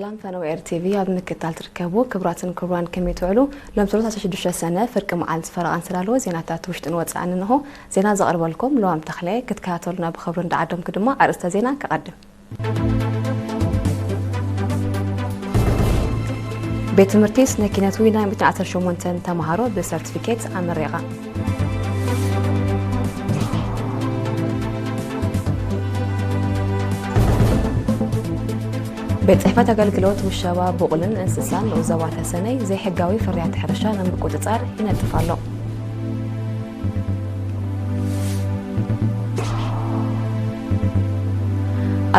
ሰላም ፈነወ ኤር ቲቪ ኣብ ምክትታል ትርከቡ ክቡራትን ክቡራን ከመይ ትውዕሉ? ሎም ሰሉስ ዓሰርተ ሽዱሽተ ሰነ ፍርቂ መዓልቲ ፈረቓን ስላልዎ ዜናታት ውሽጥን ወጻእን እንሆ። ዜና ዘቕርበልኩም ለዋም ተኽለ፣ ክትከታተሉና ብኽብሪ እንዳዓደምኩ ድማ ኣርእስተ ዜና ከቐድም። ቤት ትምህርቲ ስነ ኪነት ዊና ሚእትን ዓሰርተ ሸሞንተን ተምሃሮ ብሰርቲፊኬት ኣመሪቓ። ቤት ጽሕፈት ኣገልግሎት ውሸባ ቡቕልን እንስሳን ንኡስ ዞባ ተሰነይ ዘይሕጋዊ ፍርያት ሕርሻ ንምቁጽጻር ይነጥፍ ኣሎ።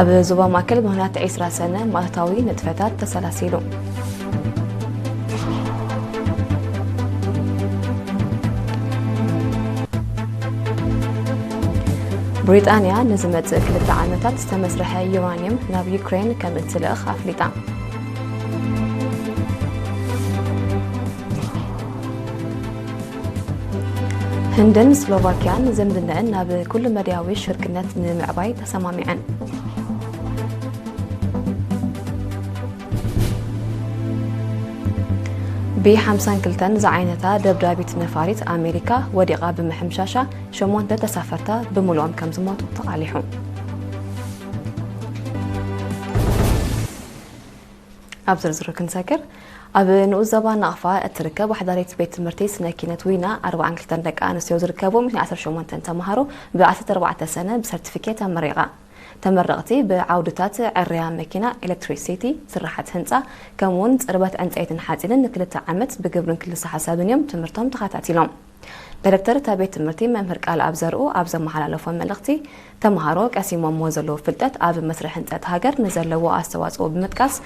ኣብ ዞባ ማእከል ምኽንያት ዒስራ ሰነ ማእታዊ ንጥፈታት ተሰላሲሉ። ብሪጣንያ ንዝመጽእ ክልተ ዓመታት ዝተመስርሐ ዩራንየም ናብ ዩክሬን ከም እትልእኽ ኣፍሊጣ። ህንድን ስሎቫኪያን ዝምድነአን ናብ ኩሉ መድያዊ ሽርክነት ንምዕባይ ተሰማሚዐን። ብ ሓምሳን ክልተን ዝዓይነታ ደብዳቢት ነፋሪት ኣሜሪካ ወዲቓ ብምሕምሻሻ ሸሞንተ ተሳፈርታ ብምሉኦም ከም ዝሞቱ ተቓሊሑ። ኣብ ዝርዝሩ ክንሰግር፣ ኣብ ንኡስ ዞባ ናቕፋ እትርከብ ዋሕዳሪት ቤት ትምህርቲ ስነ ኪነት ዊና ኣርባዓን ክልተን ደቂ ኣንስትዮ ዝርከቡ ሚእትን ዓሰርተ ሸሞንተን ተምሃሮ ብ ዓሰርተ ኣርባዕተ ሰነ ብሰርቲፊኬት ኣመሪቓ። ተመረቕቲ ብዓውድታት ዕርያ መኪና፣ ኤሌክትሪሲቲ፣ ስራሓት ህንፃ፣ ከምኡውን ፅርበት ዕንፀይትን ሓፂንን ንክልተ ዓመት ብግብርን ክልሰ ሓሳብን እዮም ትምህርቶም ተኸታቲሎም። ዳይሬክተር እታ ቤት ትምህርቲ መምህር ቃል ኣብ ዘርኡ ኣብ ዘመሓላለፎ መልእኽቲ፣ ተምሃሮ ቀሲሞሞ ዘለዉ ፍልጠት ኣብ መስርሕ ህንፀት ሃገር ንዘለዎ ኣስተዋፅኦ ብምጥቃስ፣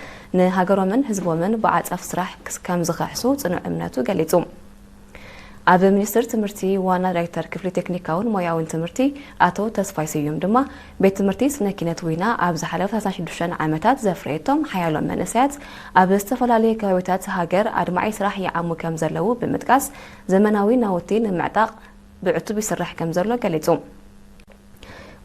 ንሃገሮምን ህዝቦምን ብዓፃፍ ስራሕ ክስ-፣ ከም ዝኸሕሱ ፅኑዕ እምነቱ ገሊፁ። ኣብ ሚኒስቴር ትምህርቲ ዋና ዳይሬክተር ክፍሊ ቴክኒካውን ሞያውን ትምህርቲ ኣቶ ተስፋይ ስዩም ድማ፣ ቤት ትምህርቲ ስነ ኪነት ዊና ኣብ ዝሓለፈ ሰላሳ ሽዱሽተ ዓመታት ዘፍረየቶም ሓያሎ መንእሰያት ኣብ ዝተፈላለዩ ከባቢታት ሃገር ኣድማዒ ስራሕ ይዓሙ ከም ዘለዉ ብምጥቃስ፣ ዘመናዊ ናውቲ ንምዕጣቕ ብዕቱብ ይስራሕ ከም ዘሎ ገሊጹ።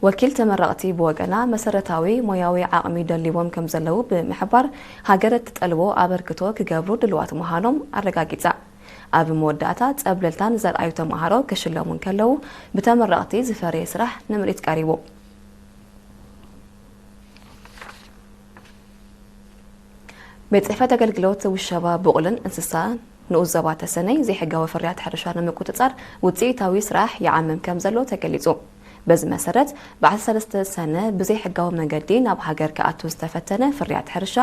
ወኪል ተመረቕቲ ብወገና፣ መሰረታዊ ሞያዊ ዓቕሚ ደልይዎም ከም ዘለዉ ብምሕባር፣ ሃገር እትጠልቦ ኣበርክቶ ክገብሩ ድልዋት ምዃኖም ኣረጋጊጻ። ኣብ መወዳእታ፣ ጸብለልታ ንዘርኣዩ ተመሃሮ ክሽለሙ እንከለዉ፣ ብተመረቕቲ ዝፈረየ ስራሕ ንምርኢት ቀሪቡ። ቤት ጽሕፈት ኣገልግሎት ውሸባ ቡቕልን እንስሳ ንኡስ ዞባ ተሰነይ ዘይሕጋዊ ፍርያት ሕርሻ ንምቁጽጻር ውጽኢታዊ ስራሕ ይዓምም ከም ዘሎ ተገሊጹ። በዚ መሰረት፣ ብ ዓሰርተ ሰለስተ ሰነ ብዘይሕጋዊ መገዲ ናብ ሃገር ክኣቱ ዝተፈተነ ፍርያት ሕርሻ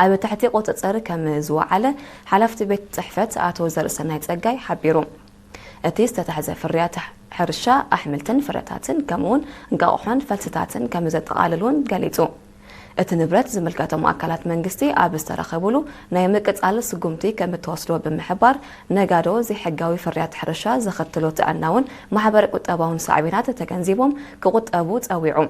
ኣብ ትሕቲ ቁጽጽር ከም ዝወዓለ ሓላፍቲ ቤት ጽሕፈት ኣቶ ዘርእሰናይ ጸጋይ ሓቢሩ። እቲ ዝተታሕዘ ፍርያት ሕርሻ ኣሕምልትን ፍረታትን ከምኡውን እንቃቑሖን ፈልስታትን ከም ዘጠቓልል እውን ገሊጹ። እቲ ንብረት ዝምልከቶም ኣካላት መንግስቲ ኣብ ዝተረኸቡሉ ናይ ምቅጻል ስጉምቲ ከም እተወስዶ ብምሕባር፣ ነጋዶ ዘይሕጋዊ ፍርያት ሕርሻ ዘኸትሎ ጥዕናውን ማሕበረ ቁጠባውን ሳዕቤናት ተገንዚቦም ክቑጠቡ ጸዊዑ።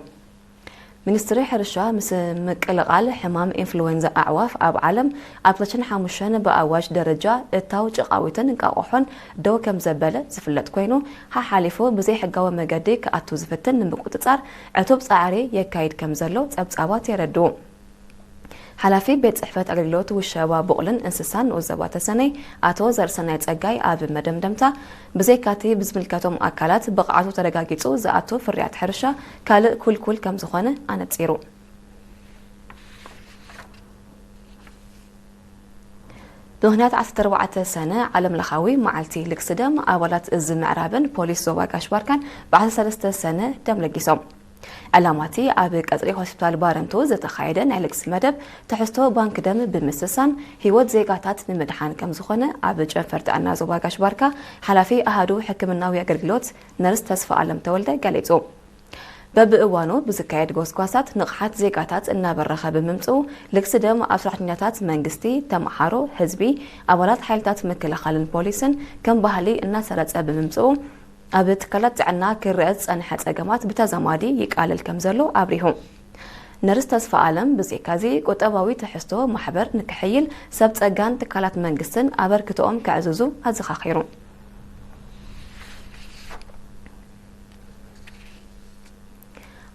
ሚኒስትሪ ሕርሻ ምስ ምቅልቓል ሕማም ኢንፍሉዌንዛ ኣዕዋፍ ኣብ ዓለም ኣብ ክልተ ሽሕን ሓሙሽተን ብኣዋጅ ደረጃ እታው ጭቓዊትን እንቃቑሖን ደው ከም ዘበለ ዝፍለጥ ኮይኑ፣ ሓሓሊፉ ብዘይሕጋዊ መገዲ ክኣቱ ዝፍትን ንምቁጽጻር ዕቱብ ጻዕሪ የካይድ ከም ዘሎ ጸብጻባት የረድኡ። ሓላፊ ቤት ጽሕፈት ኣገልግሎት ውሸባ ቡቕልን እንስሳን ንኡስ ዞባ ተሰነይ ኣቶ ዘርሰናይ ጸጋይ ኣብ መደምደምታ፣ ብዘይካቲ ብዝምልከቶም ኣካላት ብቕዓቱ ተረጋጊጹ ዝኣቱ ፍርያት ሕርሻ ካልእ ኩልኩል ከም ዝኾነ ኣነጺሩ። ብምኽንያት ዓሰርተ ኣርባዕተ ሰነ ዓለም ለኻዊ መዓልቲ ልግሲ ደም፣ ኣባላት እዚ ምዕራብን ፖሊስ ዞባ ጋሽ ባርካን ብ ዓሰርተ ሰለስተ ሰነ ደም ለጊሶም። ዕላማቲ ኣብ ቀጽሪ ሆስፒታል ባረንቱ ዝተኻየደ ናይ ልግሲ መደብ ትሕዝቶ ባንክ ደም ብምስሳን ህይወት ዜጋታት ንምድሓን ከም ዝኾነ ኣብ ጨንፈር ጥዕና ዞባ ጋሽ ባርካ ሓላፊ ኣሃዱ ሕክምናዊ ኣገልግሎት ነርስ ተስፋ ኣለም ተወልደ ገሊጹ። በብእዋኑ ብዝካየድ ጎስጓሳት ንቕሓት ዜጋታት እናበረኸ ብምምጽኡ፣ ልግሲ ደም ኣብ ሰራሕተኛታት መንግስቲ፣ ተምሃሮ፣ ህዝቢ፣ ኣባላት ሓይልታት ምክልኻልን ፖሊስን ከም ባህሊ እናሰረጸ ብምምጽኡ፣ ኣብ ትካላት ጥዕና ክረአ ዝጸንሐ ጸገማት ብተዛማዲ ይቃለል ከም ዘሎ ኣብሪሁ። ነርስ ተስፋ ኣለም ብዘይካዚ ቁጠባዊ ትሕዝቶ ማሕበር ንክሕይል ሰብ ጸጋን ትካላት መንግስትን ኣበርክቶኦም ከዕዝዙ ኣዘኻኺሩ።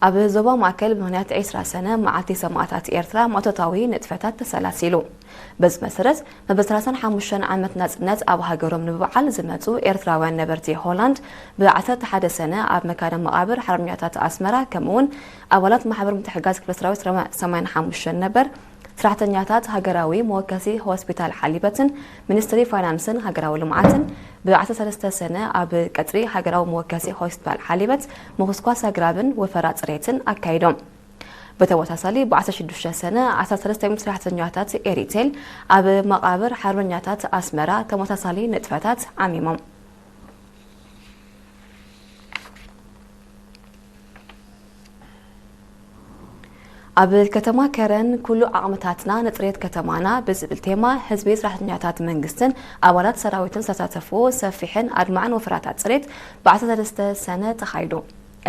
ኣብ ዞባ ማእከል ብምኽንያት ዕስራ ሰነ መዓልቲ ሰማእታት ኤርትራ ማእቶታዊ ንጥፈታት ተሰላሲሉ። በዚ መሰረት፣ መበል ሰላሳን ሓሙሽተን ዓመት ናጽነት ኣብ ሃገሮም ንምብዓል ዝመጹ ኤርትራውያን ነበርቲ ሆላንድ፣ ብ ዓሰርተ ሓደ ሰነ ኣብ መካነ መቓብር ሓርበኛታት ኣስመራ፣ ከምኡውን ኣባላት ማሕበር ምትሕግጋዝ ክፍለ ሰራዊት ሰማንያን ሓሙሽተን ነበር ሰራሕተኛታት ሃገራዊ መወከሲ ሆስፒታል ሓሊበትን ሚኒስትሪ ፋይናንስን ሃገራዊ ልምዓትን፣ ብ ዓሰርተ ሰለስተ ሰነ ኣብ ቀጽሪ ሃገራዊ መወከሲ ሆስፒታል ሓሊበት ምኹስኳስ ኣግራብን ወፈራ ጽሬትን ኣካይዶም። ብተመሳሳሊ፣ ብ ዓሰርተ ሽዱሽተ ሰነ ዓሰርተ ሰለስተ ሚእቲ ሰራሕተኛታት ኤሪቴል ኣብ መቓብር ሓርበኛታት ኣስመራ ተመሳሳሊ ንጥፈታት ዓሚሞም። ኣብ ከተማ ከረን፣ ኩሉ ዓቕምታትና ንጽሬት ከተማና ብዝብል ቴማ፣ ህዝቢ፣ ሰራሕተኛታት መንግስትን ኣባላት ሰራዊትን ዝተሳተፍዎ ሰፊሕን ኣድማዕን ወፈራታት ጽሬት ብ ዓሰርተ ሰለስተ ሰነ ተኻይዱ።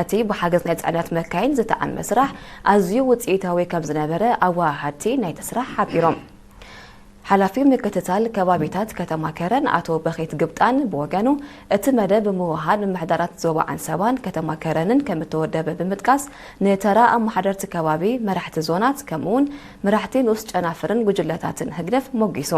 እቲ ብሓገዝ ናይ ጽዕነት መካይን ዝተዓመ ስራሕ ኣዝዩ ውጽኢታዊ ከም ዝነበረ ኣወሃሃድቲ ናይቲ ስራሕ ሓቢሮም። ሓላፊ ምክትታል ከባቢታት ከተማ ከረን ኣቶ በኼት ግብጣን ብወገኑ፣ እቲ መደብ ብምውህሃድ ምምሕዳራት ዞባ ዓንሰባን ከተማ ከረንን ከም እተወደበ ብምጥቃስ፣ ንተራ ኣመሓደርቲ ከባቢ፣ መራሕቲ ዞናት፣ ከምኡውን መራሕቲ ንኡስ ጨናፍርን ጉጅለታትን ህግደፍ ሞጊሱ።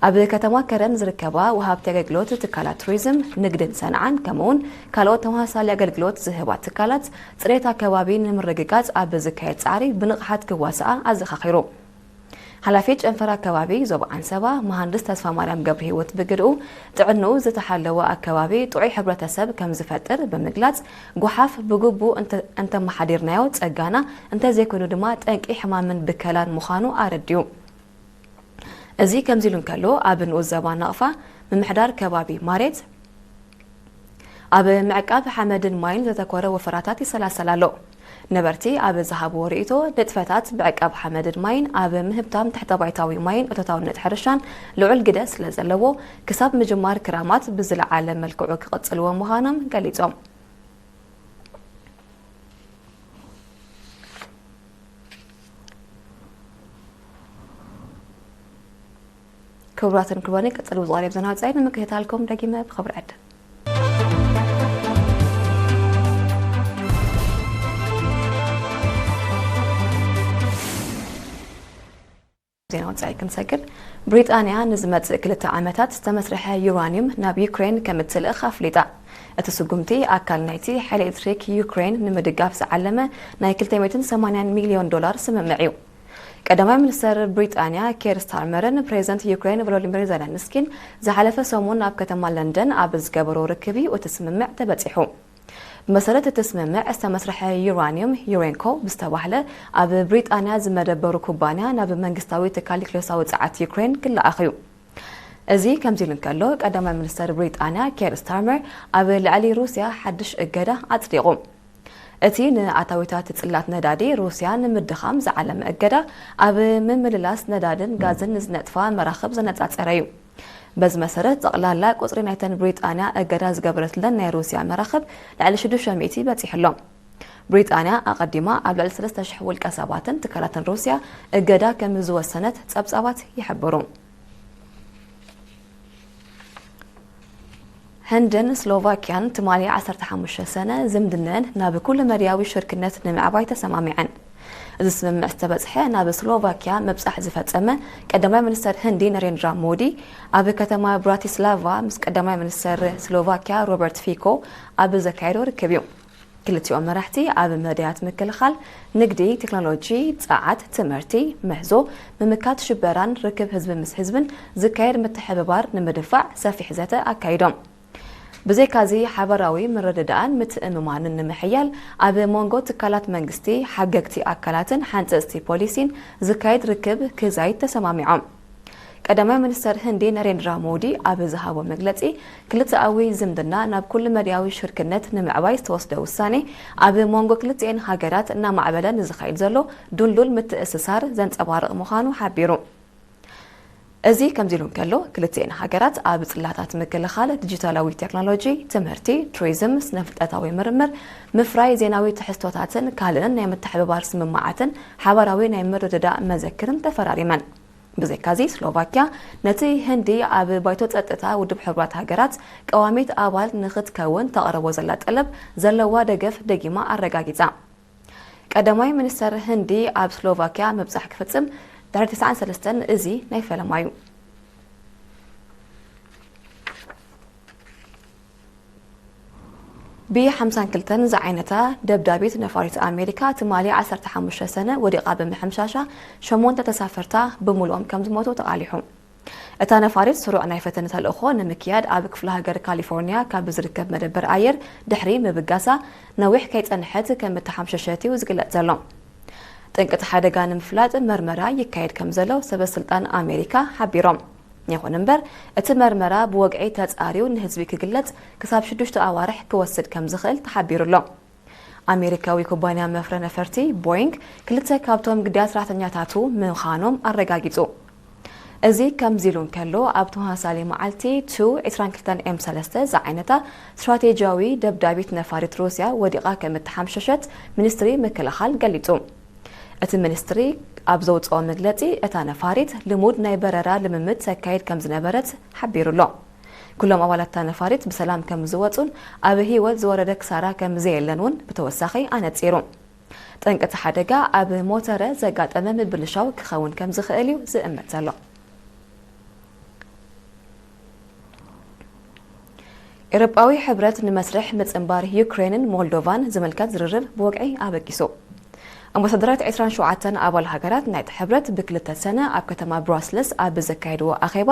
ኣብ ከተማ ከረን ዝርከባ ወሃብቲ ኣገልግሎት ትካላት ቱሪዝም፣ ንግድን ሰንዓን፣ ከምኡውን ካልኦት ተመሳሳሊ ኣገልግሎት ዝህባ ትካላት፣ ጽሬት ኣከባቢ ንምርግጋጽ ኣብ ዝካየድ ጻዕሪ ብንቕሓት ክዋስኣ ኣዘኻኺሩ። ሓላፊ ጨንፈር ኣከባቢ ዞባ ዓንሰባ መሃንድስ ተስፋማርያም ገብረሂወት ብግድኡ፣ ጥዕንኡ ዝተሓለወ ኣከባቢ ጥዑይ ሕብረተሰብ ከም ዝፈጥር ብምግላጽ፣ ጓሓፍ ብግቡእ እንተ-፣ እንተመሓዲርናዮ ጸጋና፣ እንተዘይኮይኑ ድማ ጠንቂ ሕማምን ብከላን ምዃኑ ኣረዲኡ። እዚ ከምዚ ኢሉ እንከሎ፣ ኣብ ንኡስ ዘባ ናቕፋ ምምሕዳር ከባቢ ማሬት ኣብ ምዕቃብ ሓመድን ማይን ዘተኮረ ወፈራታት ይሰላሰል ኣሎ። ነበርቲ ኣብ ዝሃብዎ ርእይቶ፣ ንጥፈታት ምዕቃብ ሓመድን ማይን ኣብ ምህብታም ትሕተ-ባይታዊ ማይን እቶታውነት ሕርሻን ልዑል ግደ ስለ ዘለዎ፣ ክሳብ ምጅማር ክራማት ብዝለዓለ መልክዑ ክቕጽልዎ ምዃኖም ገሊጾም። ክቡራትን ክቡራን፣ ቀጸሊ ብዝቐርብ ዜና ወጻኢ ንምክትታልኩም ደጊመ ብኽብሪ ዕድም። ዜና ወጻኢ ክንሰግር፣ ብሪጣንያ ንዝመጽእ ክልተ ዓመታት ዝተመስርሐ ዩራኒየም ናብ ዩክሬን ከም እትልእኽ ኣፍሊጣ። እቲ ስጉምቲ ኣካል ናይቲ ሓይሊ ኤሌክትሪክ ዩክሬን ንምድጋፍ ዝዓለመ ናይ ክልተ ሚእትን ሰማንያን ሚልዮን ዶላር ስምምዕ እዩ። ቀዳማይ ሚኒስተር ብሪጣንያ ኬር ስታርመርን ፕሬዚደንት ዩክሬን ቮሎዲሚር ዘለንስኪን ዝሓለፈ ሰሙን ኣብ ከተማ ለንደን ኣብ ዝገበሮ ርክብ እዩ እቲ ስምምዕ ተበጺሑ። ብመሰረት እቲ ስምምዕ ዝተመስርሐ ዩራኒየም ዩሬንኮ ብዝተባህለ ኣብ ብሪጣንያ ዝመደበሩ ኩባንያ ናብ መንግስታዊ ትካል ኒክሌሳዊ ጸዓት ዩክሬን ክለኣኽ እዩ። እዚ ከምዚ ኢሉ እንከሎ፣ ቀዳማይ ሚኒስተር ብሪጣንያ ኬር ስታርመር ኣብ ልዕሊ ሩስያ ሓድሽ እገዳ ኣጽዲቑ። እቲ ንኣታዊታት ጽላት ነዳዲ ሩስያ ንምድኻም ዝዓለመ እገዳ፣ ኣብ ምምልላስ ነዳድን ጋዝን ንዝነጥፋ መራኽብ ዘነጻጸረ እዩ። በዚ መሰረት፣ ጠቕላላ ቁጽሪ ናይተን ብሪጣንያ እገዳ ዝገበረትለን ናይ ሩስያ መራኽብ ልዕሊ ሽዱሽተ ሚእቲ በጺሑ ኣሎ። ብሪጣንያ ኣቐዲማ ኣብ ልዕሊ ሰለስተ ሽሕ ውልቀ ሰባትን ትካላትን ሩስያ እገዳ ከም ዝወሰነት ጸብጻባት ይሕብሩ። ህንድን ስሎቫኪያን ትማሊ ዓሰርተ ሓሙሽተ ሰነ ዝምድነን ናብ ኩለ መዳያዊ ሽርክነት ንምዕባይ ተሰማሚዐን። እዚ ስምምዕ ዝተበጽሐ፣ ናብ ስሎቫኪያ ምብጻሕ ዝፈጸመ ቀዳማይ ሚኒስተር ህንዲ ነሬንድራ ሞዲ፣ ኣብ ከተማ ብራቲስላቫ ምስ ቀዳማይ ሚኒስተር ስሎቫኪያ ሮበርት ፊኮ ኣብ ዘካየዶ ርክብ እዩ። ክልቲኦም መራሕቲ ኣብ መዳያት ምክልኻል፣ ንግዲ፣ ቴክኖሎጂ፣ ጸዓት፣ ትምህርቲ፣ ምህዞ፣ ምምካት ሽበራን ርክብ ህዝቢ ምስ ህዝብን ዝካየድ ምትሕብባር ንምድፋዕ ሰፊሕ ዘተ ኣካይዶም። ብዘይካዚ፣ ሓበራዊ ምርድዳእን ምትእምማንን ንምሕያል፣ ኣብ መንጎ ትካላት መንግስቲ፣ ሓገግቲ ኣካላትን ሓንጸጽቲ ፖሊሲን ዝካየድ ርክብ ክዛይድ ተሰማሚዖም። ቀዳማይ ሚኒስተር ህንዲ ነሬንድራ ሞዲ ኣብ ዝሃቦ መግለጺ፣ ክልተኣዊ ዝምድና ናብ ኩሉ መዳያዊ ሽርክነት ንምዕባይ ዝተወስደ ውሳኔ፣ ኣብ መንጎ ክልቲኤን ሃገራት እናማዕበለ ንዝኸይድ ዘሎ ድልዱል ምትእስሳር ዘንጸባርቕ ምዃኑ ሓቢሩ። እዚ ከምዚ ኢሉ እንከሎ፣ ክልቲኤን ሃገራት ኣብ ጽላታት ምክልኻል፣ ዲጂታላዊ ቴክኖሎጂ፣ ትምህርቲ፣ ቱሪዝም፣ ስነ-ፍልጠታዊ ምርምር፣ ምፍራይ ዜናዊ ትሕዝቶታትን ካልእን ናይ ምትሕብባር ስምምዓትን ሓባራዊ ናይ ምርድዳእ መዘክርን ተፈራሪመን። ብዘይካዚ፣ ስሎቫኪያ ነቲ ህንዲ ኣብ ባይቶ ጸጥታ ውድብ ሕቡራት ሃገራት ቀዋሚት ኣባል ንኽትከውን ተቕርቦ ዘላ ጠለብ ዘለዋ ደገፍ ደጊማ ኣረጋጊጻ። ቀዳማይ ሚኒስተር ህንዲ ኣብ ስሎቫኪያ ምብጻሕ ክፍጽም ድሕሪ ትስዓን ሰለስተን፣ እዚ ናይ ፈለማ እዩ። ቢ ሓምሳን ክልተን ዝዓይነታ ደብዳቢት ነፋሪት ኣሜሪካ ትማሊ ዓሰርተ ሓሙሽተ ሰነ ወዲቓ ብምሕምሻሻ ሸሞንተ ተሳፈርታ ብምሉኦም ከም ዝሞቱ ተቓሊሑ። እታ ነፋሪት ስሩዕ ናይ ፈተነ ተልእኾ ንምክያድ ኣብ ክፍለ ሃገር ካሊፎርኒያ ካብ ዝርከብ መደበር ኣየር ድሕሪ ምብጋሳ ነዊሕ ከይጸንሐት ከም እተሓምሸሸት እዩ ዝግለጽ ዘሎ። ጠንቂ እቲ ሓደጋ ንምፍላጥ መርመራ ይካየድ ከም ዘሎ ሰበ ስልጣን ኣሜሪካ ሓቢሮም። ይኹን እምበር፣ እቲ መርመራ ብወግዒ ተጻርዩ ንህዝቢ ክግለጽ ክሳብ ሽዱሽተ ኣዋርሕ ክወስድ ከም ዝኽእል ተሓቢሩ ኣሎ። ኣሜሪካዊ ኩባንያ መፍረ ነፈርቲ ቦይንግ ክልተ ካብቶም ግዳያት ሰራሕተኛታቱ ምዃኖም ኣረጋጊጹ። እዚ ከምዚ ኢሉ እንከሎ፣ ኣብ ተመሳሳሊ መዓልቲ ቱ ዕስራን ክልተን ኤም ሰለስተ ዝዓይነታ ስትራቴጂያዊ ደብዳቢት ነፋሪት ሩስያ ወዲቓ ከም እተሓምሸሸት ሚኒስትሪ ምክልኻል ገሊጹ። እቲ ሚኒስትሪ ኣብ ዘውጽኦ መግለጺ፣ እታ ነፋሪት ልሙድ ናይ በረራ ልምምድ ተካይድ ከም ዝነበረት ሓቢሩ ኣሎ። ኩሎም ኣባላት እታ ነፋሪት ብሰላም ከም ዝወጹን ኣብ ህይወት ዝወረደ ክሳራ ከም ዘየለን እውን ብተወሳኺ ኣነጺሩ። ጠንቂ እቲ ሓደጋ ኣብ ሞተረ ዘጋጠመ ምብልሻው ክኸውን ከም ዝኽእል እዩ ዝእመት ዘሎ። ኤውሮጳዊ ሕብረት ንመስርሕ ምጽንባር ዩክሬንን ሞልዶቫን ዝምልከት ዝርርብ ብወግዒ ኣበጊሱ። ኣምባሳደራት ዕስራን ሸውዓተን ኣባል ሃገራት ናይቲ ሕብረት ብክልተ ሰነ ኣብ ከተማ ብራስልስ ኣብ ዘካየድዎ ኣኼባ፣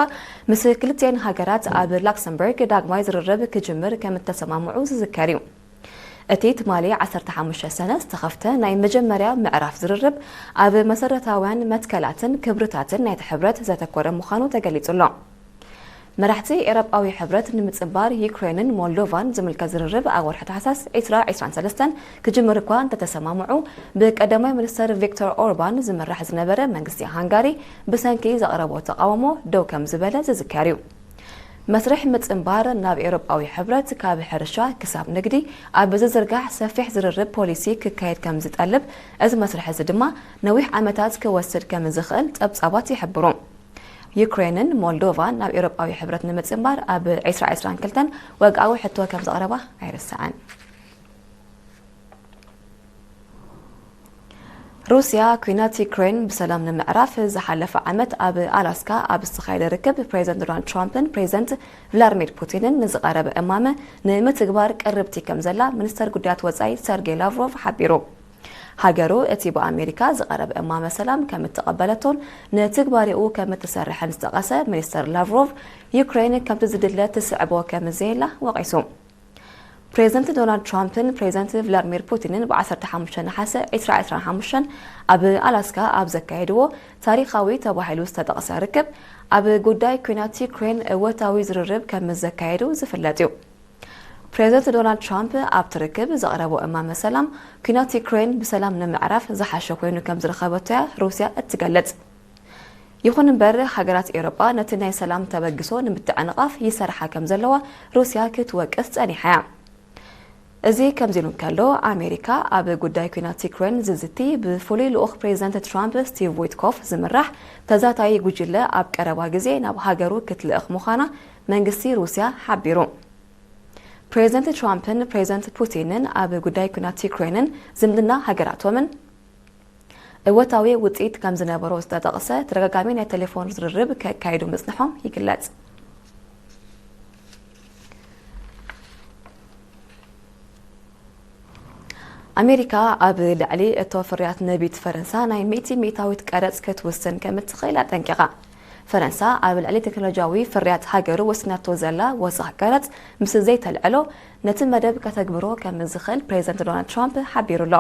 ምስ ክልቲኤን ሃገራት ኣብ ላክሰምበርግ ዳግማይ ዝርርብ ክጅምር ከም እተሰማምዑ ዝዝከር እዩ። እቲ ትማሊ ዓሰርተ ሓሙሽተ ሰነ ዝተኸፍተ ናይ መጀመርያ ምዕራፍ ዝርርብ፣ ኣብ መሰረታውያን መትከላትን ክብርታትን ናይቲ ሕብረት ዘተኮረ ምዃኑ ተገሊጹ ኣሎ። መራሕቲ ኤውሮጳዊ ሕብረት ንምጽንባር ዩክሬንን ሞልዶቫን ዝምልከት ዝርርብ ኣብ ወርሒ ታሕሳስ ዕስራ ዕስራን ሰለስተን ክጅምር እኳ እንተተሰማምዑ፣ ብቀዳማይ ሚኒስተር ቪክቶር ኦርባን ዝምራሕ ዝነበረ መንግስቲ ሃንጋሪ ብሰንኪ ዘቕረቦ ተቓውሞ ደው ከም ዝበለ ዝዝከር እዩ። መስርሕ ምጽንባር ናብ ኤውሮጳዊ ሕብረት፣ ካብ ሕርሻ ክሳብ ንግዲ ኣብ ዝዝርጋሕ ሰፊሕ ዝርርብ ፖሊሲ ክካየድ ከም ዝጠልብ፣ እዚ መስርሕ እዚ ድማ ነዊሕ ዓመታት ክወስድ ከም ዝኽእል ጸብጻባት ይሕብሩ። ዩክሬንን ሞልዶቫን ናብ ኤውሮጳዊ ሕብረት ንምጽንባር ኣብ ዕስራ ዕስራን ክልተን ወግዓዊ ሕቶ ከም ዘቕረባ ኣይርሳዕን። ሩስያ፣ ኲናት ዩክሬን ብሰላም ንምዕራፍ ዝሓለፈ ዓመት ኣብ ኣላስካ ኣብ ዝተኻየደ ርክብ፣ ፕሬዚደንት ዶናልድ ትራምፕን ፕሬዚደንት ቭላድሚር ፑቲንን ንዝቐረበ እማመ ንምትግባር ቅርብቲ ከም ዘላ ሚኒስተር ጉዳያት ወጻኢ ሰርጌይ ላቭሮቭ ሓቢሩ። ሃገሩ እቲ ብኣሜሪካ ዝቐረበ እማመ ሰላም ከም እተቐበለቶን ንትግባሬኡ ከም እትሰርሕን ዝጠቐሰ ሚኒስተር ላቭሮቭ፣ ዩክሬን ከምቲ ዝድለ ትስዕቦ ከም ዘየላ ወቒሱ። ፕሬዚደንት ዶናልድ ትራምፕን ፕሬዚደንት ቭላድሚር ፑቲንን ብ ዓሰርተ ሓሙሽተ ነሓሰ ዕስራ ዕስራን ሓሙሽተን ኣብ ኣላስካ ኣብ ዘካየድዎ ታሪኻዊ ተባሂሉ ዝተጠቕሰ ርክብ፣ ኣብ ጉዳይ ኲናት ዩክሬን እወታዊ ዝርርብ ከም ዘካየዱ ዝፍለጥ እዩ። ፕሬዚደንት ዶናልድ ትራምፕ ኣብቲ ርክብ ዘቕረቦ እማመ ሰላም፣ ኲናት ዩክሬን ብሰላም ንምዕራፍ ዝሓሸ ኮይኑ ከም ዝረኸበቶ እያ ሩስያ እትገልጽ። ይኹን እምበር፣ ሃገራት ኤውሮጳ ነቲ ናይ ሰላም ተበግሶ ንምትዕንቓፍ ይሰርሓ ከም ዘለዋ ሩስያ ክትወቅስ ጸኒሓ እያ። እዚ ከምዚ ኢሉ እንከሎ፣ ኣሜሪካ ኣብ ጉዳይ ኲናት ዩክሬን ዝዝቲ ብፍሉይ ልኡኽ ፕሬዚደንት ትራምፕ ስቲቭ ዊትኮፍ ዝምራሕ ተዛታዪ ጉጅለ ኣብ ቀረባ ግዜ ናብ ሃገሩ ክትልእኽ ምዃና መንግስቲ ሩስያ ሓቢሩ። ፕሬዚደንት ትራምፕን ፕሬዚደንት ፑቲንን ኣብ ጉዳይ ኲናት ዩክሬንን ዝምድና ሃገራቶምን እወታዊ ውጽኢት ከም ዝነበሮ ዝተጠቕሰ ተደጋጋሚ ናይ ቴሌፎን ዝርርብ ከካይዱ ምጽንሖም ይግለጽ። ኣሜሪካ ኣብ ልዕሊ እቶ ፍርያት ነቢት ፈረንሳ ናይ ሚእቲ ሚእታዊት ቀረጽ ክትውስን ከም እትኽእል ኣጠንቂቓ። ፈረንሳ ኣብ ልዕሊ ቴክኖሎጂያዊ ፍርያት ሃገሩ ወሲናቶ ዘላ ወሰኽ ቀረጽ ምስ ዘይተልዕሎ፣ ነቲ መደብ ከተግብሮ ከም ዝኽእል ፕሬዚደንት ዶናልድ ትራምፕ ሓቢሩ ኣሎ።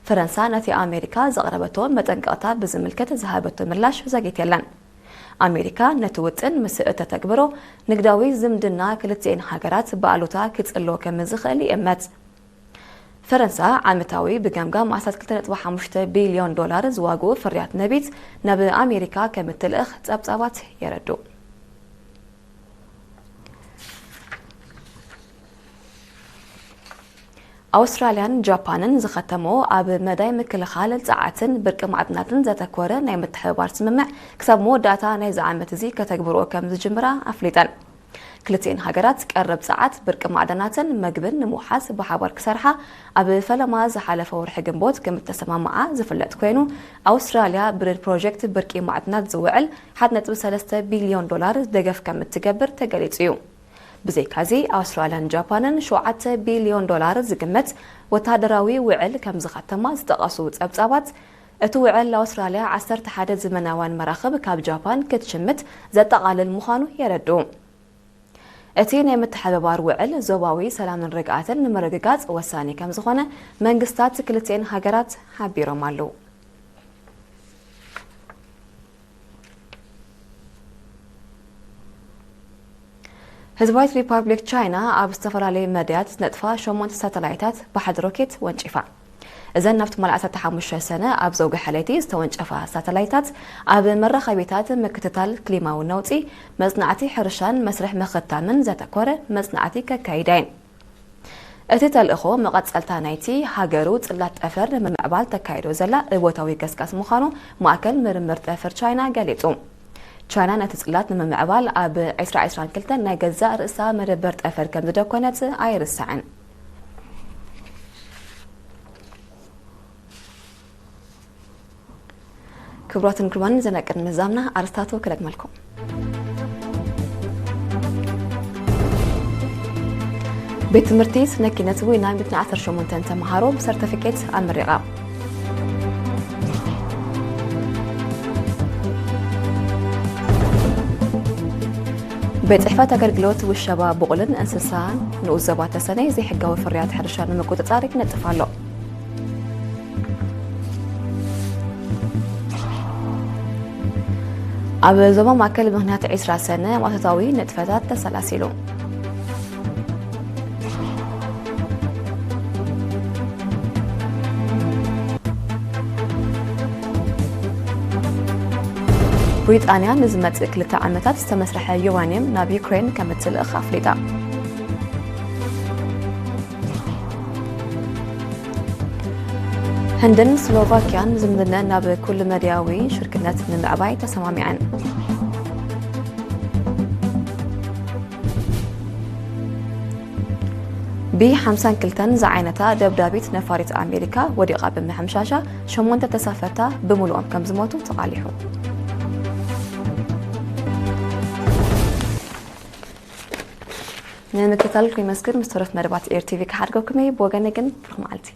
ፈረንሳ ነቲ ኣሜሪካ ዘቕረበቶ መጠንቀቕታ ብዝምልከት ዝሃበቶ ምላሽ ዘግየት የለን። ኣሜሪካ ነቲ ውጥን ምስ እተተግብሮ፣ ንግዳዊ ዝምድና ክልቲኤን ሃገራት ብኣሉታ ክጽሎ ከም ዝኽእል ይእመት። ፈረንሳ ዓመታዊ ብገምጋም ኣስታት ክልተ ነጥቢ ሓሙሽተ ቢልዮን ዶላር ዝዋግኡ ፍርያት ነቢት ናብ ኣሜሪካ ከም እትልእኽ ጸብጻባት የረድኡ። ኣውስትራልያን ጃፓንን ዝኸተምኦ ኣብ መዳይ ምክልኻል ጸዓትን ብርቂ ማዕድናትን ዘተኮረ ናይ ምትሕብባር ስምምዕ ክሳብ መወዳእታ ናይዚ ዓመት እዚ ከተግብርኦ ከም ዝጅምራ ኣፍሊጠን። ክልቲኤን ሃገራት ቀረብ ጸዓት፣ ብርቂ ማዕደናትን መግብን ንምውሓስ ብሓባር ክሰርሓ ኣብ ፈለማ ዝሓለፈ ወርሒ ግንቦት ከም እተሰማምዓ ዝፍለጥ ኮይኑ፣ ኣውስትራልያ ብድር ፕሮጀክት ብርቂ ማዕድናት ዝውዕል ሓደ ነጥቢ ሰለስተ ቢልዮን ዶላር ደገፍ ከም እትገብር ተገሊጹ እዩ። ብዘይካዚ ኣውስትራልያን ጃፓንን ሸውዓተ ቢልዮን ዶላር ዝግመት ወተሃደራዊ ውዕል ከም ዝኸተማ ዝጠቐሱ ጸብጻባት፣ እቲ ውዕል ኣውስትራልያ ዓሰርተ ሓደ ዘመናውያን መራኽብ ካብ ጃፓን ክትሽምት ዘጠቓልል ምዃኑ የረድኡ። እቲ ናይ ምትሕብባር ውዕል ዞባዊ ሰላምን ርግኣትን ንምርግጋጽ ወሳኒ ከም ዝኾነ መንግስታት ክልቲኤን ሃገራት ሓቢሮም ኣለዉ። ህዝባዊት ሪፓብሊክ ቻይና ኣብ ዝተፈላለዩ መዳያት ዝነጥፋ ሸሞንተ ሳተላይታት ብሓደ ሮኬት ወንጪፋ። እዘን ናብቲ መላእ ዓሰርተ ሓሙሽተ ሰነ ኣብ ዘውግሐ ለይቲ ዝተወንጨፋ ሳተላይታት ኣብ መራኸቢታት ምክትታል ክሊማዊ ነውጺ፣ መጽናዕቲ ሕርሻን መስርሕ ምኽታምን ዘተኮረ መጽናዕቲ ከካይዳ እየን። እቲ ተልእኾ መቐጸልታ ናይቲ ሃገሩ ጽላት ጠፈር ንምምዕባል ተካይዶ ዘላ እወታዊ ገስጋስ ምዃኑ ማእከል ምርምር ጠፈር ቻይና ገሊጹ። ቻይና ነቲ ጽላት ንምምዕባል ኣብ ዕስራ ዕስራን ክልተን ናይ ገዛእ ርእሳ መደበር ጠፈር ከም ዝደኮነት ኣይርሳዕን። ክቡራትን ክቡራንን፣ ዜና ቅድሚ ምዛምና ኣርስታቱ ክደግመልኩም። ቤት ትምህርቲ ስነ ኪነት ዊና ሚእትን ዓሰርተ ሸሞንተን ተምሃሮ ብሰርተፊኬት ኣመሪቓ። ቤት ጽሕፈት ኣገልግሎት ውሸባ ብቑልን እንስሳን ንኡስ ዞባ ተሰነይ ዘይሕጋዊ ፍርያት ሕርሻ ንምቁጽጻር ይነጥፍ ኣሎ። ኣብ ዞባ ማእከል ምኽንያት ዕስራ ሰነ ማእቶታዊ ንጥፈታት ተሰላሲሉ። ብሪጣንያ ንዝመጽእ ክልተ ዓመታት ዝተመስርሐ ዩራንየም ናብ ዩክሬን ከም እትልእኽ ኣፍሊጣ። ህንድን ስሎቫኪያን ዝምድነን ናብ ኩሉ መድያዊ ሽርክነት ንምዕባይ ተሰማሚዐን። ቢ ሓምሳን ክልተን ዝዓይነታ ደብዳቢት ነፋሪት ኣሜሪካ ወዲቓ ብምሕምሻሻ ሸሞንተ ተሳፈርታ ብምሉኦም ከም ዝሞቱ ተቓሊሑ። ንምክትታልኩም የመስግን። ምስ ተረፍ መደባት ኤር ቲቪ ክሓድገኩም እየ። ብወገነይ ግን ብሩኽ መዓልቲ።